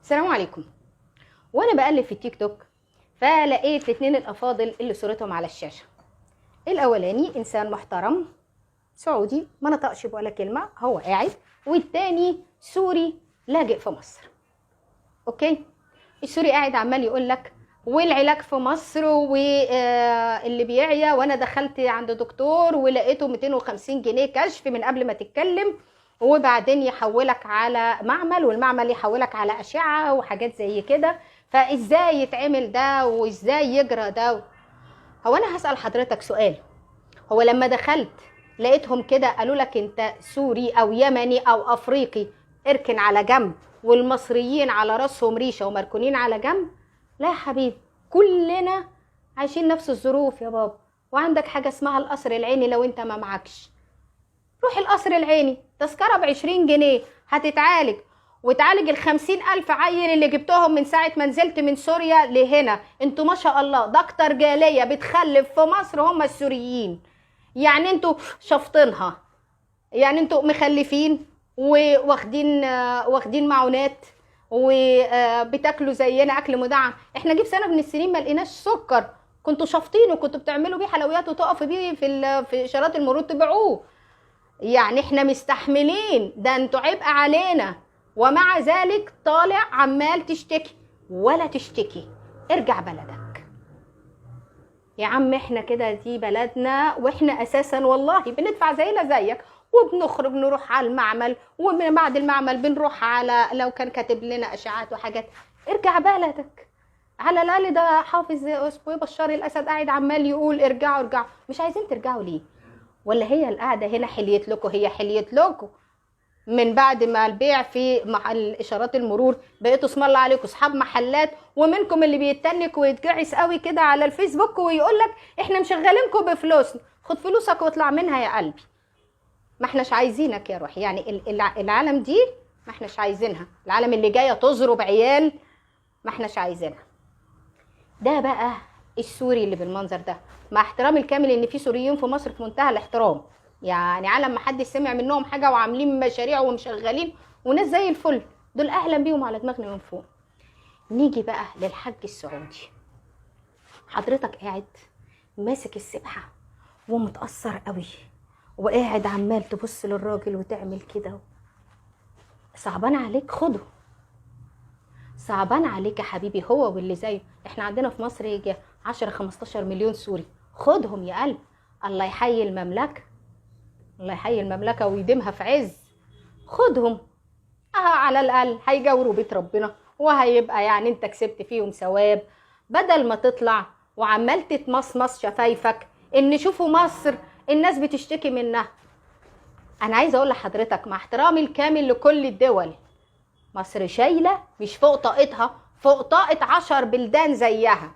السلام عليكم. وانا بقلب في التيك توك فلقيت الاثنين الافاضل اللي صورتهم على الشاشة. الاولاني انسان محترم سعودي ما نطقش بولا كلمة، هو قاعد، والتاني سوري لاجئ في مصر. okay، السوري قاعد عمال يقول لك والعلاج في مصر واللي بيعيا، وانا دخلت عند دكتور ولقيته 250 جنيه كشف من قبل ما تتكلم، وبعدين يحولك على معمل والمعمل يحولك على أشعة وحاجات زي كده، فازاي يتعمل ده وازاي يجرى ده؟ هو انا هسأل حضرتك سؤال، هو لما دخلت لقيتهم كده قالوا لك انت سوري او يمني او افريقي اركن على جنب، والمصريين على راسهم ريشة ومركونين على جنب؟ لا يا حبيبي، كلنا عايشين نفس الظروف يا بابا. وعندك حاجة اسمها القصر العيني، لو انت ما معكش روح القصر العيني، تذكرة ب20 جنيه هتتعالج، وتعالج 50,000 عيل اللي جبتهم من ساعة ما نزلت من سوريا لهنا. انتوا ما شاء الله ده اكتر جالية بتخلف في مصر هم السوريين، يعني انتوا شفطينها، يعني انتوا مخلفين وواخدين واخدين معونات وبتاكلوا زينا اكل مدعم. احنا جه في سنة من السنين ما لقيناش سكر، كنتوا شافطينه وكنتوا بتعملوا بيه حلويات وتقفوا بيه في اشارات المرور تبيعوه. يعني احنا مستحملين ده، انتوا عبء علينا، ومع ذلك طالع عمال تشتكي. ولا تشتكي، ارجع بلدك يا عم، احنا كده دي بلدنا، واحنا اساسا والله بندفع زينا زيك، وبنخرج نروح على المعمل، ومن بعد المعمل بنروح على لو كان كاتب لنا اشعات وحاجات. ارجع بلدك على الاقل. ده حافظ اسمه بشار الاسد قاعد عمال يقول ارجعوا ارجعوا، مش عايزين ترجعوا ليه؟ ولا هي القعدة هنا حليت لكم؟ هي حليت لكم من بعد ما البيع في مع الاشارات المرور، بقيتوا اسم الله عليكم اصحاب محلات، ومنكم اللي بيتنك ويتجعس قوي كده على الفيسبوك ويقول لك احنا مشغلينكم بفلوسنا. خد فلوسك واطلع منها يا قلبي، ما احناش عايزينك يا روحي. يعني العالم دي ما احناش عايزينها، العالم اللي جاية تزرب عيال ما احناش عايزينها. ده بقى السوري اللي بالمنظر ده، مع احترامي الكامل ان في سوريين في مصر في منتهى الاحترام، يعني عالم ما حد سمع منهم حاجة وعاملين مشاريع ومشغلين وناس زي الفل، دول اهلا بيهم على دماغنا من فوق. نيجي بقى للحاج السعودي. حضرتك قاعد ماسك السبحة ومتاثر قوي، وقاعد عمال تبص للراجل وتعمل كده، صعبان عليك، خده، صعبان عليك يا حبيبي هو واللي زيه. احنا عندنا في مصر يجي 10-15 مليون سوري، خدهم يا قلب. الله يحيي المملكة، الله يحيي المملكة ويديمها في عز. خدهم على الاقل هيجاوروا بيت ربنا، وهيبقى يعني انت كسبت فيهم ثواب، بدل ما تطلع وعمال تتمصمص شفايفك ان شوفوا مصر الناس بتشتكي منها. انا عايزه اقول لحضرتك مع احترامي الكامل لكل الدول، مصر شايله مش فوق طاقتها، فوق طاقة 10 بلدان زيها.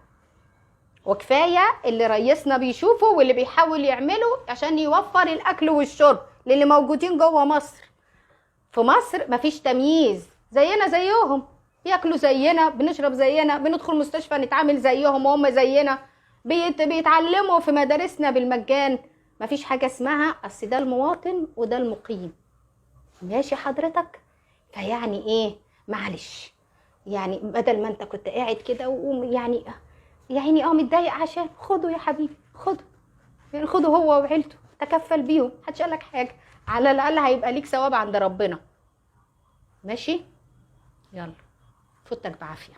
وكفاية اللي رئيسنا بيشوفه واللي بيحاول يعمله عشان يوفر الاكل والشرب للي موجودين جوه مصر. في مصر مفيش تمييز، زينا زيهم، بياكلوا زينا، بنشرب زينا، بندخل مستشفى نتعامل زيهم وهم زينا، بيتعلموا في مدارسنا بالمجان. مفيش حاجة اسمها اصل ده المواطن وده المقيم. ماشي حضرتك؟ فيعني ايه، معلش، يعني بدل ما انت كنت قاعد كده ويعني يعني متضايق عشان خده يا حبيبي، خده، يعني خده هو وعيلته، تكفل بيهم، محدش قال لك حاجة، على الاقل هيبقى ليك ثواب عند ربنا. ماشي، يلا فوتك بعافية.